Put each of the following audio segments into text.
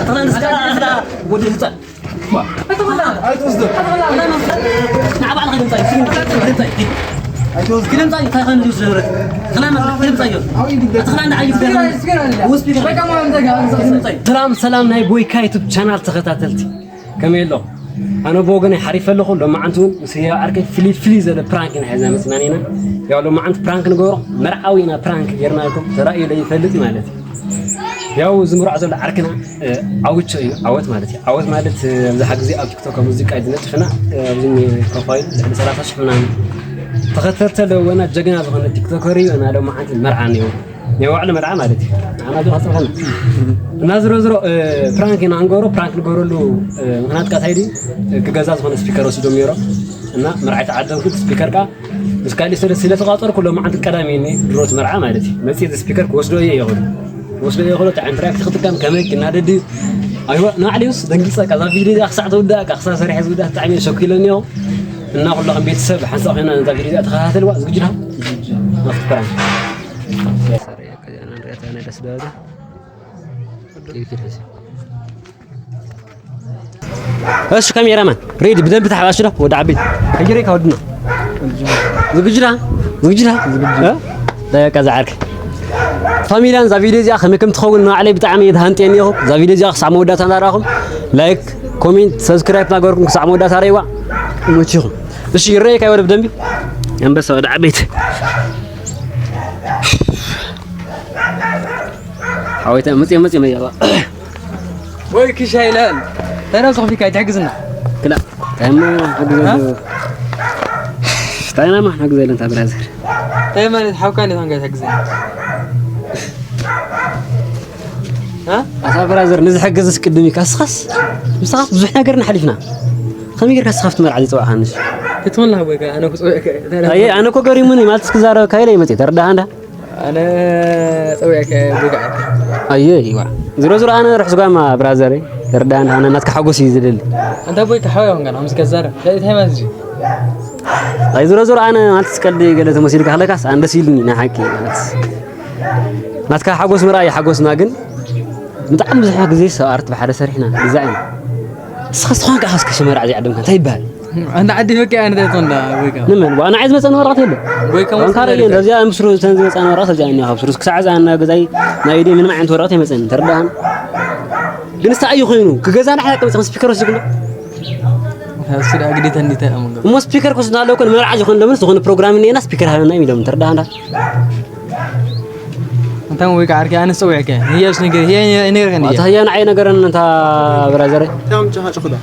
ወዲ ህፃን። ኣይትወስዶ። ንዓ ባዕልኻ ድምፃ እዩ። ድምፃ እዩ። ኣይትወስዶ። ድምፃ እዩ። እንታይ ኾይኑ ድምፂ ዝነበረ? ክላ ድምፃ እዩ። ኣቲ ክላ ንዓ እዩ። ድምፃ እዩ። ሰላም፣ ሰላም ናይ ቦይካ ዩቱብ ቻናል ተኸታተልቲ። ከመይ ኣሎ? ኣነ ብወገነይ ሓሪፈ ኣለኹ። ሎማዓንቲ እውን ምስ ህያብ ዓርከይ ፍልይ ፍልይ ዘለ ፕራንክ ኢና ሒዝና መፅናን ኢና። ያው ሎማዓንቲ ፕራንክ ንገብሮ መርዓዊ ኢና ፕራንክ ጌርናልኩም። ተራእዩ ለይፈልጥ ማለት እዩ። ያው ዝምራዕ ዘሎ ዓርክና፣ እ፣ ዓውቾ እዩ። ዓወት ማለት እዩ። ዓወት ማለት፣ እ፣ ኣብዝሓ ግዜ ኣብ ቲክቶክ ሙዚቃ እዩ ዝነጥፍና። እ፣ ኣብዚ ፕሮፋይል ልዕሊ ሰላሳ ሽሕ ምናምን ተኸተልቲ ኣለውና። ጀግና ዝኾነ ቲክቶከር እዩ። እና ሎማዓንቲ መርዓ ነይሩ። ናይ ባዕሉ መርዓ ማለት እዩ። ንዓና ዶ ካስጠፋና? እና ዝሮ ዝሮ፣ እ፣ ፕራንክ ኢና ንገብሮ። ፕራንክ ንገብረሉ፣ እ፣ ምኽንያት ቃ እንታይ ድዩ? እ፣ ክገዛ ዝኾነ ስፒከር ወሲዶም ነይሮም። እና መርዓ ተዓደምኩ፣ ስፒከር ቃ ምስ ካሊእ ስለ፣ ስለ ተቋጸርኩ ሎማዓንቲ ቀዳሚ እኒ ድሮት መርዓ ማለት እዩ። መጽየ ስፒከር ክወስዶ እየ ይኹን። ክወስዶ እየ ይኹን፣ እንታይ ዓይነት ሪያክት ክጥቀም፣ ከመይ ክናደድ እዩ። ኣይዋ፣ ንባዕለይስ ደንጊጸ፣ እዛ ቪድዮ እዚኣ ክሳዕ ትውዳእ፣ ክሳብ ሰሪሐ ዝውዳእ ብጣዕሚ እየ ሸኪለኒ እዮ። እና ኩላኹም ቤተሰብ ሓንሳእ ኮይና ነዛ ቪድዮ እዚኣ ተኸታተልዋ፣ ዝግጁ ዲኻ? ናብቲ ፕራንክ። እሺ፣ ካሜራማን፣ ሬዲ፣ ብደንብ ተሓባሽ ዶ? ወዲ ዓበይቲ። ከይረካ ወድና። ዝግጁ ዳ? ዝግጁ ዳ? እ? ደቃ ዝዓርክ። ፋሚልያን እዛ ቪድዮ እዚኣ ከመይ ከም ትኸውን ንባዕለይ ብጣዕሚ እየ ተሃንጥየ እኒአኹ። እዛ ቪድዮ እዚኣ ክሳዕ መወዳእታ እንዳረኣኹም ላይክ፣ ኮሜንት፣ ሰብስክራይብ እናገበርኩም ክሳዕ መወዳእታ ረእይዋ። ይመችኹም። እሺ፣ ይረኣየካ ይወደ ብደንቢ? ኣንበሳ ወዲ ዓበይቲ። ሓወይታ መጽየ፣ መጽየ፣ መጽየ። ወይ ክሻ ይላል። ተነብስ ኸፊካ ኣይትሕግዝና። ክላ። ታይማ ሓግዘ። እ? ታይማ ሓግዘ ኢለን፣ እታ ብራዘር። ታይ ማለት ሓውካ እንዴት አንጋ ትሕግዘ? እ? ኣታ ብራዘር፣ ንዝሕግዝስ ቅድም ኢልካ፣ እስኻስ፣ ምሳኻስ ብዙሕ ነገርና ሓሊፍና። ከመይ ጌርካ እስኻ ኣብቲ መርዓ ዘይጸዋዕካንስ? ክትኾን ኣለካ ወይ ከኣ ኣነ ክጸውዕ ከ-፣ ኣየ፣ ኣነ እኮ ገሪሙኒ፣ ማለት እስኪ ዛረብ ካይለ ይመጽእ፣ ተረዳህ እንዳ? ኣነ ጸዊዐካ ብግዓት። ኣየ፣ ይዋ። ዝሮ ዝሮ ኣነ ርሑስ ጓማ ብራዘር፣ ተረዳህ እንዳ? ኣነ ናትካ ሓጎስ እዩ ዝደሊ። ኣንታ ቦይ ከሓወይ ሆንጋን፣ ከምዚ ከዛረብ። እንታይ ማለት እዩ? ኣይ፣ ዝሮ ዝሮ ኣነ ማለት ቀልዲ ገለ ተመሲልካ ከለካስ ኣነ ደስ ኢሉኒ፣ ናይ ሓቂ ማለት። ናትካ ሓጎስ ምርኣይ ሓጎስና፣ ግን ብጣዕሚ ብዙሕ ግዜ ሰብ ኣርት ብሓደ ሰሪሕና፣ ግዛዕ ኢና። ንስኻስ ተኾንካ ኢኻስ ከሸመራ እዚ ዓደምካ እንታይ ይበሃል? ኣንታ ዓዲ ፈቂ ኣነ እንታይ ትኾን ዳ ወይ ከ? ንመን? ዋ፣ ንዓይ ዝመጸኒ ወረቐት የለ። ወይ ከ ዋንካ ወስደልካ? ረየ፣ እንደዚኣ ምስሩ እተን ዝመጻኒ ወረቐት እዚኣ እኒኣ ካብ ስሩስ ክሳዕ እዛ እና ገዛይ ናይ ኢደይ ምንም ዓይነት ወረቐት ኣይመጸኒ። ተረዳእካኒ? ግን እንታይ እዩ ኮይኑ? ክገዛ ንሓቂ መጸ ስፒከር ወሲድኩ? እሱ ደኣ ግዴታ እንዴት ኣመንገ? እሞ ስፒከር ክወስድ ኣለዎ እኮ ንመርዓ ዝኾነ ለምን ዝኾነ ፕሮግራም እኒኤና ስፒከር ሃበና እዮም ኢሎም። ተረዳእካ እንዳ? ኣንታ ወይ ከ ዓርከይ ኣነስ ጸዊዕከ? ህያስ ነገር፣ ህያ ነገር ከ እንዲያ? ኣታ ህያ ንዓይ ነገረን፣ ኣንታ ብራዘረይ። ታም ጫኻ ጭኹዳ።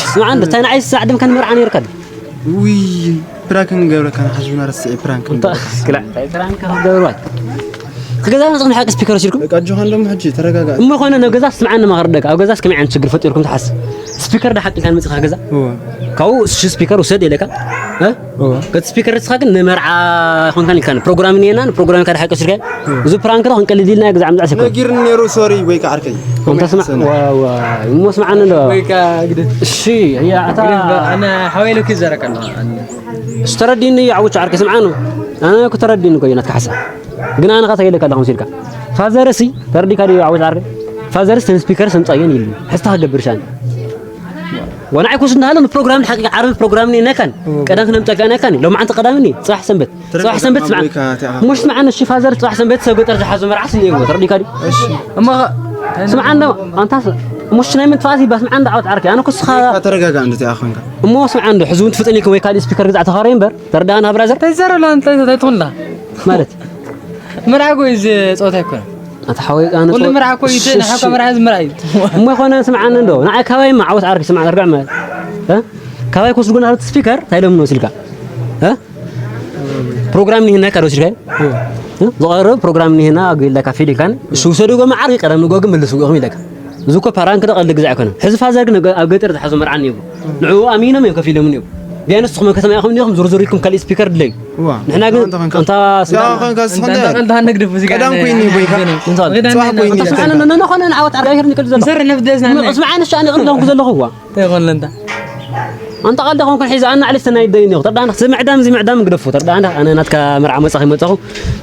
ስማዕ፣ እንደ ታይ ንዓይ ሳዕ ድም ከን መርዓ ነይርካ ድዩ? ውይ፣ ፕራንክ ንገብረካ፣ ንሓስብና ረስዒ ፕራንክ እንተ ንገብረካ። ክላ፣ ታይ ፕራንክ ክገብርዋ? ክገዛ ንጽን ሓቂ ስፒከር ወሲድኩም? በቃ፣ ጆሃን፣ ደሞ ሕጂ ተረጋጋ። እሞ ኾነ፣ ናብ ገዛ ስምዓኒ፣ ማኸር ደጋ፣ ኣብ ገዛስ ከመይ ዓይነት ችግር ፈጢርኩም ትሓስብ? ስፒከር ዳ ሓቂ ካን መጽኻ ገዛ? እወ። ካብኡ እሺ፣ ስፒከር ውሰድ ኢለካ? እ? እወ። ከቲ ስፒከር ንስኻ ግን ንመርዓ ይኾንካን ኢልካን፣ ፕሮግራም እኒኤና፣ ንፕሮግራም ኢልካ ድሓቂ ወሲድካዮ? እወ። እዚ ፕራንክ ዶ ክንቀልድ ኢልና፣ ግዛዕ ምዛዕ ሰኮ። ነጊርኒ ነይሩ፣ ሶሪ፣ ወይ ከዓ ዓርከይ። እንተ ስማዕ፣ ዋ፣ ዋ፣ እሞ ስምዓኒ ዶ? ወይ ከዓ ግደፍ። እሺ፣ እያ፣ ኣታ ግደፍ፣ ኣነ ሓወይ ኢሉ ክዘረቀ ኣለኹ። እሺ፣ ተረዲኒ፣ ዓውቹ ዓርከይ፣ ስምዓኑ። ኣነ እኮ ተረዲኒ እኮ እዩ ናትካ ሓሳብ። ግን ኣነ ኸ እንታይ ኢለካ ኣለኹ መሲልካ? ፋዘርሲ፣ ተረዲካ ድዩ ዓወት ዓርከይ? ፋዘርስ ተን ስፒከር ሰምጻየን ኢሉ። ሕስታ ክገብር ሻን። ወንዓይ ኮስ እንዳሃለ ፕሮግራም ሓቂ ዓርቢ ፕሮግራም ነካን። ቀዳም ክነምጠካ ነካን። ሎማዓንቲ ቀዳም እኒ፣ ጽባሕ ሰንበት። ጽባሕ ሰንበት ስምዓ። ሙሽ ስምዓ፣ እሺ ፋዘር፣ ጽባሕ ሰንበት ሰብ ገጠር ዝሓዞ መርዓስ እኒኦ፣ ተረዲካ ድዩ? እሺ። እሞ ስምዓ፣ እንዶ ኣንታ ሙሽ ናይ ምንትፋስ ይባ፣ ስምዓ፣ እንዶ ዓወት ዓርከይ። ኣነ ኮስ ኻ ተረጋጋ፣ እንዶ ተኣ ኾንካ። እሞ ስምዓ፣ እንዶ ሕዚ እውን ትፍጥን ኢልኩም ወይ ካልእ ስፒከር ግዛዕ ተኻረይ እምበር፣ ተረዳእና ብራዘር? ተይዘረላ፣ እንታይ፣ እንታይ ትኹንላ? ማለት መርዓ እኮ እዩ፣ እዚ ጸወታ ኣይኮነን። ኣታ ሓወይ፣ ኣነ ኩሉ ጸወ-፣ መርዓ እኮ እዩ፣ እሺ፣ ንሓካ እሺ። መርዓ ዝመርዓ እዩ። እሞ ይኾነ ስምዓኒ እንዶ፣ ንዓይ ካባይ እማ ዓወት ዓርኪ ስምዓ፣ ተርግዕ መ-፣ እ? ካባይ ኮስ ጉና ስፒከር፣ ታይ ሎም ነው ሲልካ? እ? ፕሮግራም ንሂና ካዶ ሲልካ? እ? ዝቐርብ ፕሮግራም ንሂና፣ ኣጉ ኢልካ ፊድ ኢልካን፣ እሺ፣ ውሰዱ ጎማ ዓርኪ ቀደም ንጎ ግን መልሱ ጎ ኢልካ። እዚ እኮ ፓራንክ ዶ ቀልዲ ግዛዕ ኣይኮነን። ሕዚ ፋዘር ግን ኣብ ገጠር ዝሓዞ መርዓ እኒኦ። ንዕኡ ኣሚኖም እዮም ከፊሎም እኒኦ። ቢያ ንስኹም ኣብ ከተማ ኢኹም እኒኦኹም ዙርዙር ኢልኩም ካልእ ስፒከር ድለዩ። እዋ። ንሕና ግን ንስኻ እንታይ ኮንካ? እንታ ስምዓ። ያ፣ ኮንካ ስምዓ። እንታ ቀልዲ ሃነግድፍ እዚህ ጋር ቀዳም ኮይኒ ቦይካ። እንታ ጽባሕ ኮይኒ። እንታ ስምዓ፣ ነ-፣ ነ-፣ ነኾነ ንዓወት ዓርጋይ ሄር ንቀልድ ዘለኹ። ንሰር ነብደስ ና። ስምዓ፣ ንሻ ንቕልድ ዘለኹ እዋ። እንታይ ይኾን ለንታ? ኣንታ ቀልዲ ኾንኩን ሒዛ ኣና ዕልስተ ናይ ደይ እኒኦ። ተርዳእና፣ እዚ ምዕዳም፣ እዚ ምዕዳም ግደፎ። ተርዳእና፣ ኣነ ናትካ መርዓ መጻኺ መጻኹ፣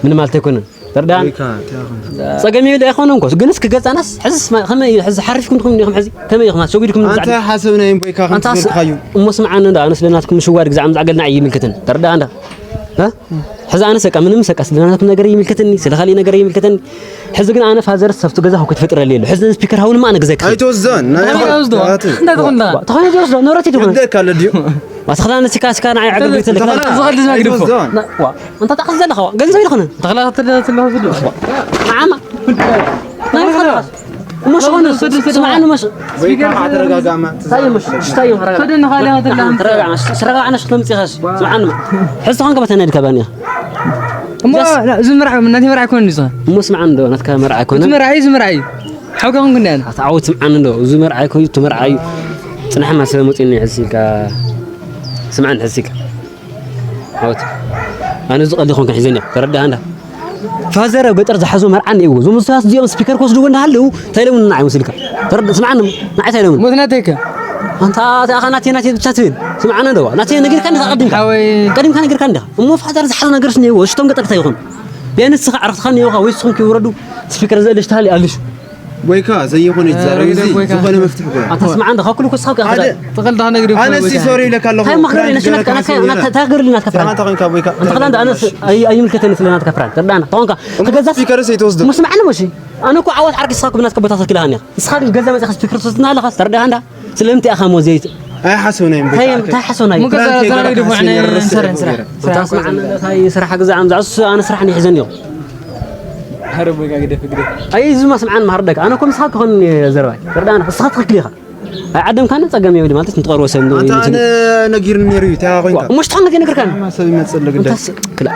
ምንም ማለት ኣይኮነን። ተርዳን ወይካ እንታይ ይኹን ጸገም ይብል ኣይኮነን ኮስ ግንስ ክገዛናስ ሕዝስ ከመይ እዩ ሕዚ ሓሪፍኩም ድኹም እንዲኹም ሕዚ ከመይ ኢኹም ኣትሸጉድኩም ኣንተ ሓሰብና እምቦይካ ከም ኣንታስ ዝበልካዩ እሞ ስምዓኒ እንዳ ኣነስ ለናትኩም ምሽዋድ ግዛዕ ምዛዕ ገልና ኣይምልክትን ተርዳ እንዳ እ? ሕዚ ኣነስ በቃ ምንም በቃ ስለናትኩም ነገር ይምልክትኒ ስለ ካልእ ነገር ይምልክትኒ ሕዚ ግን ኣነ ፋዘር ሰብቱ ገዛ ክትፈጥረልይ ኣሎ ሕዚ ስፒከር ሃውንማ ኣነ ገዛ ይክፈት ኣይትወስዶን ናይ እንታይ ትኾን እንታይ ትኾን ተኾነ ዝወስዶ ንብረት ይትኾነ ይደካ ለድዩ ኣትኽላ ንስካ ስካ ንዓይ ዓገብ ይትልካ ዝኸል ዝመግርፎ ዋ እንታ ታኽዘለኻ ገንዘብ ይልኽነ ተኽላ ተለ ተለ ዝሉ ንዓማ ናይ ኸላስ እሞ ዝኾነ ስምዓኒ መሽ ወይካ ተረጋጋማ ታየ መሽ ሽታየ ኸረጋ ከደ ንኻለ ተለ ተረጋጋ ስረጋ ኣነሽ ክትምጽኻስ ስምዓኒ ሕዚ ተኾንካ በተና ድካ ባኒያ እሞ ዝምርዓ ናቲ መርዓ ይኮን ንሱ እሞ ስምዓኒ ዶ ናትካ መርዓ ኣይኮነ ዝምርዓ ዝምርዓ ሓውካ ኮንኩ እንዲያ ኣታ ዓወት ስምዓኒ ዶ እዚ መርዓ ኣይኮዩ እቲ መርዓ እዩ ጽናሕና ስለ መጽኒ ሕዝካ ስምዓኒ ሕዝካ ዓወት ኣነ ዝቐሊ ኮንካ ሒዘኒ ተረዳህ እንዳ ፋዘር ኣብ ገጠር ዝሓዞ መርዓ እኒአዎ እዞም ሰባት እዚኦም ስፒከር ክወስድዎ እንዳሃለዉ እንታይ ኢሎምኒ ንዓይ ወሲድካ ተረዳ ስምዓኒ ንዓይ እንታይ ኢሎምኒ ሞት ናተይከ ኣንታ ኣኻ ናተይ ናተይ ብቻ ትብል ስምዓኒ ዶ ናተይ ነጊርካ እንዲኻ ቀዲምካ ሓወይ ቀዲምካ ነጊርካ እንዲኻ እሞ ፋዘር ዝሓዞ ነገርስ እኒአዎ ሽቶም ገጠር እንታይ ይኾኑ ቢያንስ ስኻ ዕረፍትኻ እኒኦኻ ወይ ስኹም ክውረዱ ስፒከር ዘልሽ ተሃሊ ኣልሽ ወይካ ዘይኾነ ይዛረብ እዚ ወይካ። ዝኾነ መፍትሒ ኮ ኣንታ ስምዓኒ ዶ ካብ ኩሉ ክሳብ ሓደ ተቐልዳ ነግሪ ኣነ ሲ ሶሪ ኢለካ ኣለኹ እንታይ ማኽረር ነሽ ናትካ ናትካ ናትካ ታገርሊ ናትካ ፍራንክ ተቐንካ ወይካ እንተ ኸላንዳ ኣነስ ኣይምልከተኒ ስለ ናትካ ፍራንክ ተርዳና ተኾንካ ክገዛ ስፒከርስ ኣይትወስዶ ሙስማዕኒ ሞሺ ኣነ እኮ ዓወት ዓርኪ ስኻ ብናትካ ቦታ ተክልሃኒ ንስኻ ግን ገዛ መጽኻ ስፒከር ትወስድና ኣለኻ ተርዳና እንዳ ስለምንታይ ኢኻ ሞ ዘይት ኣይሓሰብናይ እንታይ እንታይ ሓሶና እዩ ሙገዛ ዛና ግዲ ፉዕነ ሰረን ስራ እንታይ ስራሕ ግዛ ኣምዛ እሱ ኣነ ስራሕ ንሕዘኒ እዩ ሀረቦ ጋግደፍ ግደፍ ኣይ ዝማ ስምዓን ማርደክ ኣነ ኮም ስኻ ክኾን ዘረባይ ተርዳና ንስኻ ትኽክል ኢኻ ኣይዓደምካኒ ጸገም የብሉ ማለት ንትቐርቦ ሰብ እንዶ ኣንተ ኣነ ነጊርኒ ነይሩ እዩ እንታይ ኮይንካ እሞ ሽትኾን ነገር ነግርካኒ ማማ ሰብ ይመጽእ ኣሎ ግደፍ እንታስ ክላ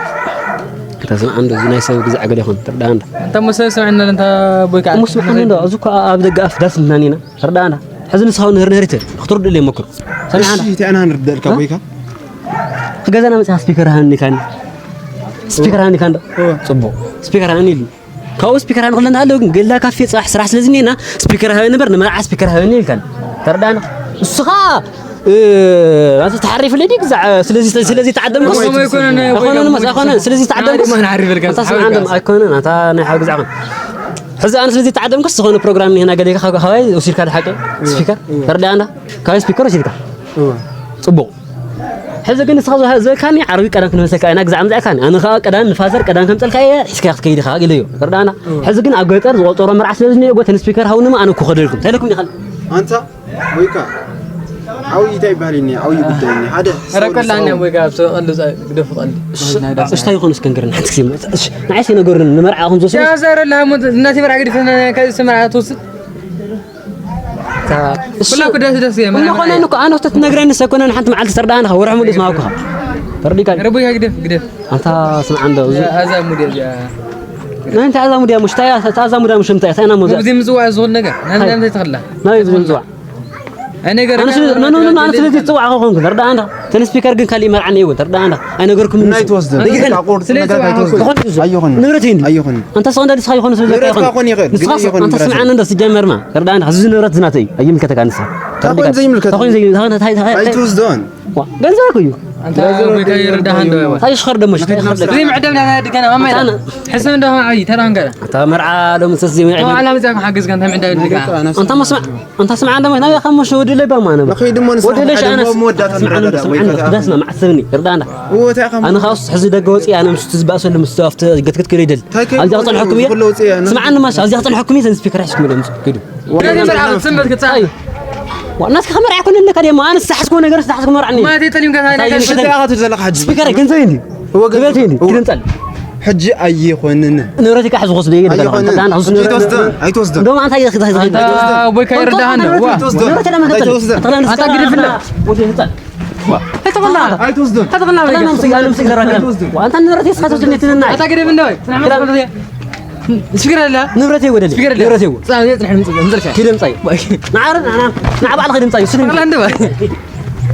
ክታስ ኣንዶ እዚ ናይ ሰብ ግዛዕ ገለ ይኹን ተርዳና እንዳ እንተ ሙሰ ስምዕና እንተ ቦይካ እሞ ስምዓኒ እንዶ እዚ እኮ ኣብ ደገ ኣፍ ዳስ ምናኒና ተርዳና እንዳ ሕዚ ንስኻ ንህር ንህሪት ክትርድእ ለይ ሞክር ሰምዓና እሺ እንታይ ኣና ንርደልካ ወይካ ክገዛና መጽሓፍ ስፒከር ሃኒ ካን ስፒከር ሃኒ ካን እወ። ጽቡቕ ስፒከር ሃኒ ኢሉ ካብኡ ስፒከር ሃኒ ክለና ኣለዉ ግን ገላ ካፌ ጽባሕ ስራሕ ስለ ዝኔና ስፒከር ሃኒ ነበር ንመርዓ ስፒከር ሃኒ ኢልካን ተረዳና እስኻ እ፣ ኣንተ ተሓሪፍ ለዲ ግዛዕ ስለዚ ስለዚ ተዓደምኩስ እሞ ኣይኮነን፣ ኣይኮነን መስ ኣይኮነን ስለዚ ተዓደምኩስ ኣነ ማን ሓሪፍ ኢልካ ኣንታ ስምዓን ደም ኣይኮነን ኣንታ ናይ ሓው ግዛዕ ኮን ሕዚ ኣነ ስለዚ ተዓደምኩስ ዝኾነ ፕሮግራም ኒህና ገሌካ ካብ ካባይ ወሲድካ ድሓቂ ስፒከር ተረዳና ካባይ ስፒከር ወሲድካ እወ። ጽቡቕ ሕዚ ግን ንስኻ ዝበልካኒ ዓርቢ ቀዳም ክንመሰልካ ኢና ግዛዕ ምዛዕካኒ ኣነ ከዓ ቀዳም ንፋዘር ቀዳም ከምፀልካ እየ ሒዝካ ክትከይድ ኢኻ ኢለዮ ተረዳና ሕዚ ግን ኣብ ገጠር ዝቆፀሮ መርዓ ስለ ዝኒኦ ጎተን ስፒከር ሃውንማ ኣነ ክኸደልኩም እንታይ ኢለኩም ኢኻ ኣንታ ወይካ ዓብዪ እንታይ ይበሃል እኒ ዓብዪ ጉዳይ እኒ ሓደ ረቀላኛ ወይካ ኣብ ሰቀሉ ግደፍ ቀል እሽታ ይኾኑ እስከንገርና ሓንቲ ግዜ ንዓይስ ይነገሩን ንመርዓ ከም ዝወስዱ ያዘረላ እናቲ መርዓ ግድፍ ከዚ መርዓ ትወስድ ኩላ ኩዳስ ደስ እያ እናኾነ እኮ ኣነ ውተት ትነግረኒ ሰኮነን ሓንቲ መዓልቲ ሰርዳና ወርሒ ሙሉስ ማውካ ተርዲካ ረቦይ ግደፍ ግደፍ ኣንታ ስምዓ እንዶ እዚ ኣዛ ሙዲ እዚኣ ናይ እንታይ ኣዛ ሙዲያ ሙሽ ታይ ኣዛ ሙዲያ ሙሽ እንታይ ታይና ሞዛ እዚ ምጽዋዕ ዝኹን ነገር ናንተ ተኸላ ናይ እዚ ምጽዋዕ ኣይ ነገር ኣነ ስለ ኖ ኖ ኖ ኣነ ስለ ዝጽዋዕ ኾንኩ ተርዳ ኣንዳ ተን ስፒከር ግን ካሊ መርዓኒ ይወ ተርዳ ኣንዳ ኣይነገርኩም ናይ ትወስድ ንግሕን ቃቆርጥ ስለ ነገር ዝጽዋዕ ኣይትወስድ ኾንኩ። ዝኾን ኣይኾን ንብረት ይንዲ ኣይኾን ኣንታ ሰው እንዳዲ ሳይ ኾነ ስለ ንብረት ዘይኮነ ኳ ኾን ይኽእል፣ ግን ንስኻስ ኣይኾን ኣንታ ንብረት። ስምዓኒ እንዶ ሲጀመርማ ተርዳ ኣንዳ እዚ ንብረት ዝናተይ ኣይምልከተካ ንስኻ ታኾን ዘይምልከት ታኾን ዘይ ታኾን ታይ ታይ ኣይትወስዶን ኣንታ ወይ ከይርዳህ እንዶ ይወ ታይ ሽኸር ደሞ ሽታይ ኸር ደሞ እዚ ምዕደብ ናይ ድጋና ማማይ ኣነ ሕሰብ እንዶ ዓይ ተራንገረ ኣታ መርዓ ሎም ሰስ ዚመ ተማላ ምጻ ሓገዝ ጋር እንታይ ምዕደብ ድጋ ኣንታ መስማ ኣንታ ስምዓ ደሞ ናይ ኸምሽ ወዲ ለይ ባማ ነው ንኸይድ እሞ ንስኻ ወዲ ለሽ ሓደ ኣነ እሞ መወዳእታ ንረዳዳ ወይ ከታ ዳስና ማዕሰብኒ ይርዳና እዎ እንታይ ኢኻ ኣነ ኻስ ሕዚ ደገ ወፂ ኣነ ምስ ዝበኣሰሉ ምስ ኣብቲ ገትግት ክብል ይደል ታይ ከይዱ ኣብዚ ክፀንሐኩም እየ ዝኽእሎ ውፅእ እያ፣ ነ- ስምዓኒ ማሽ ኣብዚ ክፀንሐኩም እየ ዘን ስፒከር ሒዝኩም ደምፁ ኪዱ ናይ መርዓ ትምበት ክትጻ ዋናስ ከመርዓ ኮነ ለካ ደሞ ኣነ ሳሕስኮ ነገር ሳሕስኮ መርዓኒ ማቴ ተሊም ጋር ኣይ፣ ሽታ ኢኻ ትብል ዘለኻ ሕጂ ስፒከር ገንዘብ እንዲ እዎ፣ ገንዘብ። ገንዘብ እንዲ እዎ። ክድምፀል ሕጂ ኣይኾንን ንብረት ይካሕ ዝወስዶ ይገ ኣይኾንን። ንብረት ኣይትወስዶን። እንደውም ኣንታ ይኸ ኣታ ቦይ ከይርዳህና ዋ ኣይትወስዶን። ንብረት ለመኸተል ኣይትወስዶን። ኣታ ግድፍና ኣይተኸላ ኣይትወስዶን። ኣታ ንብረት ይስኻቶ ትንትና ኣታ ገደብ እንደው ስግር ኣላ ንብረት ይወደል ስግር ኣላ ንብረት ይወ ጻው የጽንሕ ምጽ ምጽ ኪደምጻይ ንዓረ ንዓ ባዕልኻ ደምጻይ ስለ ተኸላ እንደው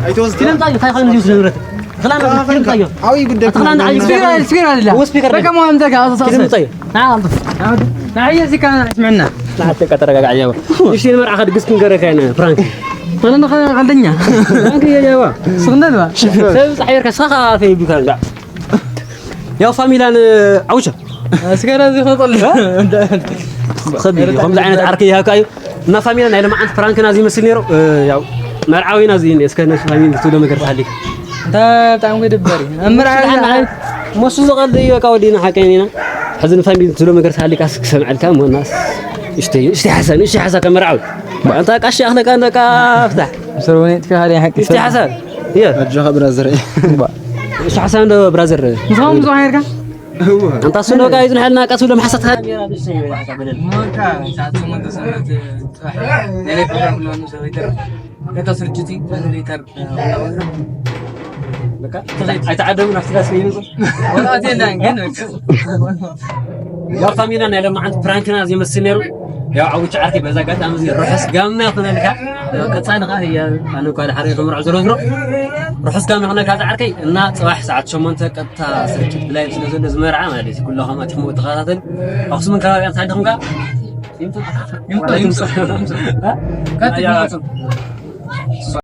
ኣይትወስዶን። ኪደምጻይ እንታይ ኾን እዩ ንብረት ተኸላ ኪደምጻይ ዓብዪ ጉዳይ ተኸላ ዓብዪ ጉዳይ ስግር ስግር ኣላ ወስ ፊከር በቃ ሞ ኣምዘጋ ኣሰሳሰ ኪደምጻይ ናዓ ናዓ የሲካ ስምዕና ናዓተ ቀጠረጋጋዕ ያው እሺ መርዓኻ ድግስ ክንገረካ ኢና ፍራንክ ተለና ቀልደኛ ፍራንክ ያዋ ስግነል ሰብ ጻሒርካ ስኻ ፈይ ቢካ ያው ፋሚላን ዓውሻ እስከ ነዚ ፈጠል ከቢድ እዩ። ከምዚ ዓይነት ዓርኪ ይሃብካ እዩ። እና ፋሚሊ ናይ ለማዓንት ፕራንክና እዚ ይመስል ነይሩ። እ፣ ያው መርዓዊና እዚ እኔ እስከ ነሽ ፋሚሊ ትብሎ ነገር ትሃሊካ። እንታ ብጣዕሚ ይድበር እዩ። እምራ መሱ ዝቐልድ እዩ። በቃ ወዲና ሓቀይና ሕዚ ንፋሚሊ ትብሎ ነገር ትሃሊካ እስኪ ሰምዐልካ። ሞናስ እሽተ እሽተ ሓሳብ እሽተ ሓሳብ ከመርዓዊ። በቃ እንታ ቃሽ ኣኽለካ እንደካ ፍታሕ ሰሮኔ ትካሃሊ ሓቂ እሽተ ሓሳብ እየ። ኣጆኻ ብራዘር። እሱ ሓሳብ እንዶ ብራዘር ንስኻም ብዙ ሃይርካ እንታ እሱ ነው ጋር ይዝን ሓልና ቃስ ብሎ መሓሳት ሞካ ሳት ሰሞን ተሰማት ናይ ፕሮግራም ነው ሰው ይተር ከታ ስርጭቲ ሊተር ኣይተዓደሙ ናፍቲ ጋር ስለይነሱ ወላቴ እንዳን ግን ያው ፋሚና ናይ ለማዓንት ፕራንክና እዚ መስል ነይሩ። ያው ዓውጭ ዓርኪ በዛ ኣጋጣሚ እዚ ርሑስ ጋምና ይኹነልካ። ያው ቀጻሊ ኸዓ እያ ኣነ እኳ ድሓር እየ ተመርዖ ዝሮ ዝሮ ርሑስ ጋምና ይኹነልካ ዝዓርከይ። እና ጽባሕ ሰዓት ሸሞንተ ቀጥታ ስርጭት ብላይ ስለ ዘሎ ዝመርዓ ማለት እዩ። ኩለኹም ኣቲኹም ተኸታተል ኣኽሱምን ከባቢያን ታዲኹም ጋር ይምጡ ይምጡ ይምጡ ይምጡ